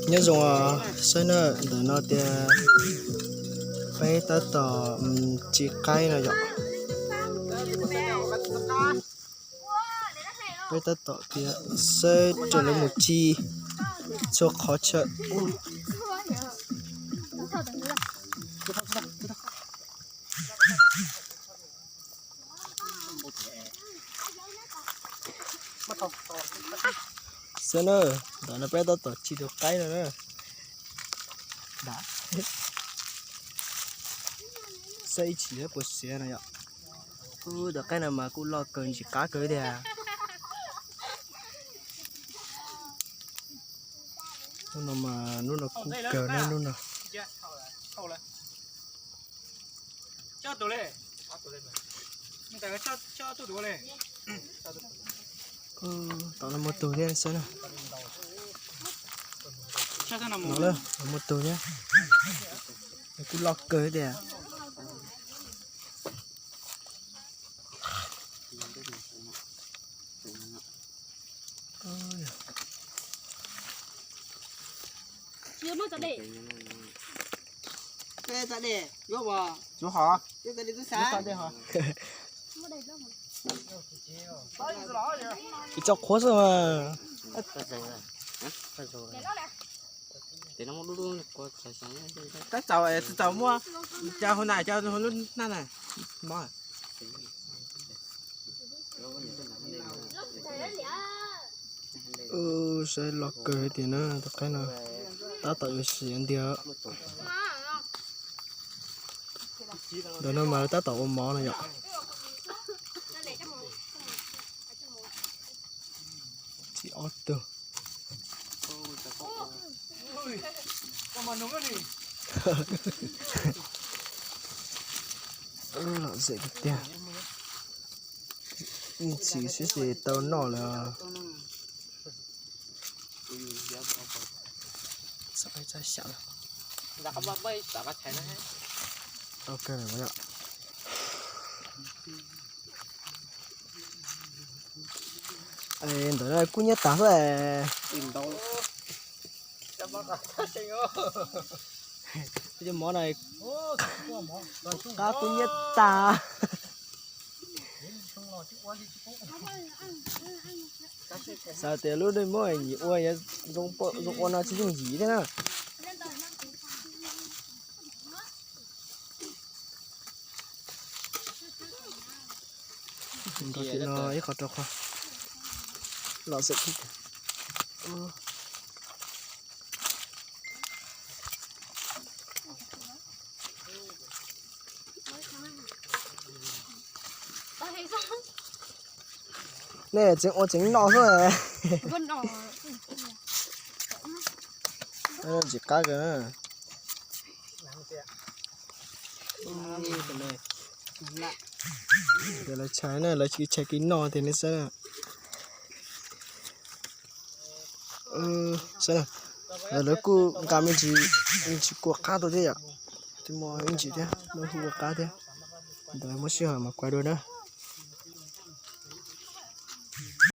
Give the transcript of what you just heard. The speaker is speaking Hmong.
Nyob zoo saib na, ntawm no tias peb tab tom tsis qaib no yom. Peb tab tom tias saib raws lawv mus ci txhua qhov chaw. Saib na, ntawm no peb tab tom ci tus qaib no na. Saib ib chim puas siav no yom. Ub, tus qaib no mas kuj loj kawg, ntsim qab kawg tiag. Hnub no mas hnub no kub kawg na hnub no. Tom no muaj tug thiab xwb na. No muaj tug thiab. Kuj loj kawg tiag. Ib tsob qhuav xwb mas. Tab txaus tsis txaus muab, cas hauv na, cas hauv lub hnab na. Saib loj kawg tiag na, tus qaib no tab tom yuav siav ntiag. Ntawm no mas tab tom ua mov no yom. Tsis ob tug. Lom zem tiag tiag. Ntxim xwb ces tau noj lawm. Ntawm no kub nyiab tas xwb. Cov mov no qab kub nyiab tas. Xav tias lub neej muab yim ua, zoo ua no tsis yooj yim thiab na. Nrog tim no ib qho rau qhov lom zem. Nej tseem ua tseem noj xwb. Ntsim qab kawg na. Lawv tshais na, lawv tshais kev noj tiag nej saib. Saib, lawv kuj nqa me ntsis, me ntsis kua qab tuaj thiab yom. Tsis muaj me ntsis thiab, muab hu ua qab thiab. Ntawd muab sij hawm mas kuaj dua na.